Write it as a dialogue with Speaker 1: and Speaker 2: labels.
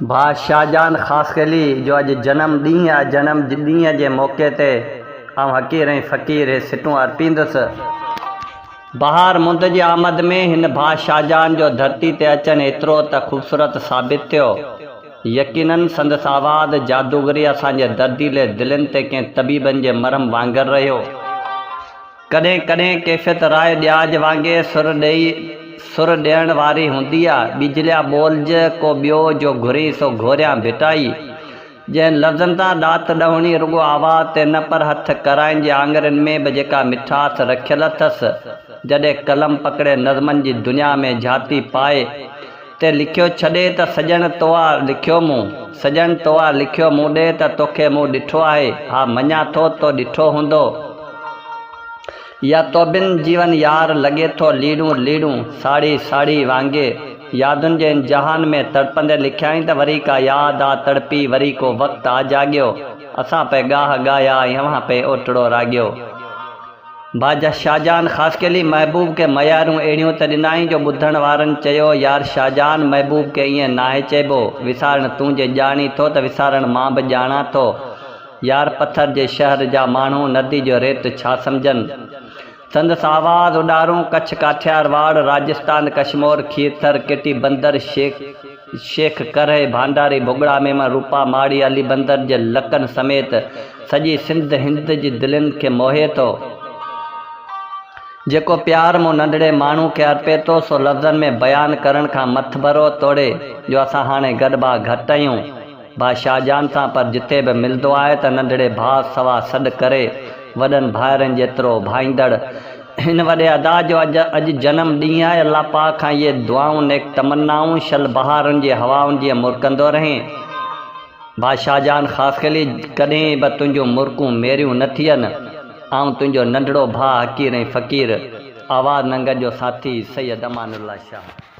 Speaker 1: ڀاء شاهجهان خاصخيلي جو اڄ جنم ڏينهن آهي، جنم ڏينهن جي موقعي تي آئون حقير ۽ فقير هي سٽون ارپيندس. بهار مند جي آمد ۾ هن ڀاء شاهجهان جو ڌرتي تي اچڻ ايترو ته خوبصورت ثابت ٿيو، يقينن سندس آواز جادوگري اسان جي درديلي دلين تي ڪنهن طبيبن جي مرهم وانگر رهيو. ڪڏهن ڪڏهن ڪيفيت راء ڏياج وانگي سر ڏئي سر ڏيڻ واري هوندي آ. ٻيجليا ٻولج ڪو ٻيو جو گهرين سو گهوريان ڀٽائي. جنهن لفظن تان ڏات ڏهوڻي رڳو آواز تي نه پر هٿ ڪرائين جي آڱرين ۾ به جيڪا مٺاس رکيل اٿس، جڏهن قلم پڪڙي نظمن جي دنيا ۾ جهاتي پائي تي لکيو ڇڏي ته سڄڻ تو آ لکيو مون، سڄڻ تو آ لکيو مون ڏي ته توکي مون ڏٺو آهي، ها مڃان ٿو تو ڏٺو هوندو. يا تو بن جيون يار لڳي ٿو ليڙون ليڙون ساڙهي ساڙهي وانگي يادن جي ان جهان ۾ تڙپندي لکيائين ته وري ڪا ياد آ تڙپي وري ڪو وقت آ جاڳيو اسان پئي ڳاهه ڳايا ۽ اوهان پئي اوٽڙو راڳيو. باجا شاهجهان خاصخيلي محبوب کي ميارون اهڙيون ته ڏنائين جو ٻڌڻ وارن چيو، يار شاهجهان محبوب کي ائين ناهي چئبو، وسارڻ تون جي ڄاڻين ٿو ته وسارڻ مان به ڄاڻان ٿو. يار پٿر جي شهر جا ماڻهو ندي جو ريت ڇا سمجهن. سندس آواز اڏارون ڪڇ ڪاٺيار واڙ، راجستان، ڪشمور، کيرٿر، ڪيٽي بندر، شيخ شيخ ڪرهي، ڀانڊاري، ڀڳڙا ميمڻ، روپا ماڙي، علي بندر جي لڪن سميت سڄي سنڌ هند جي دلين کي موهي ٿو. جيڪو پيار مون ننڍڙي ماڻهو کي ارپي ٿو سو لفظن ۾ بيان ڪرڻ کان مٿڀرو توڙي جو اسان هاڻي گڏبا گهٽ آهيون ڀاء شاهجهان سان پر جتي به ملندو آهي ته ننڍڙي ڀاء سوا سڏ ڪري وڏن ڀائرن جيترو ڀائيندڙ هن وڏي ادا جو اڄ اڄ جنم ڏينهن آهي الله پاڪ کان اهي دعائون نيڪ تمنائون شل بهارن جي هوائن جيئن مرڪندو رهين. ڀاء شاهجهان خاصخيلي ڪڏهن به تنهنجون مرڪون ميريون نه ٿين. آئون تنهنجو ننڍڙو ڀاء حقير ۽ فقير آواز ننگر جو ساٿي سيد امان الله شاهه.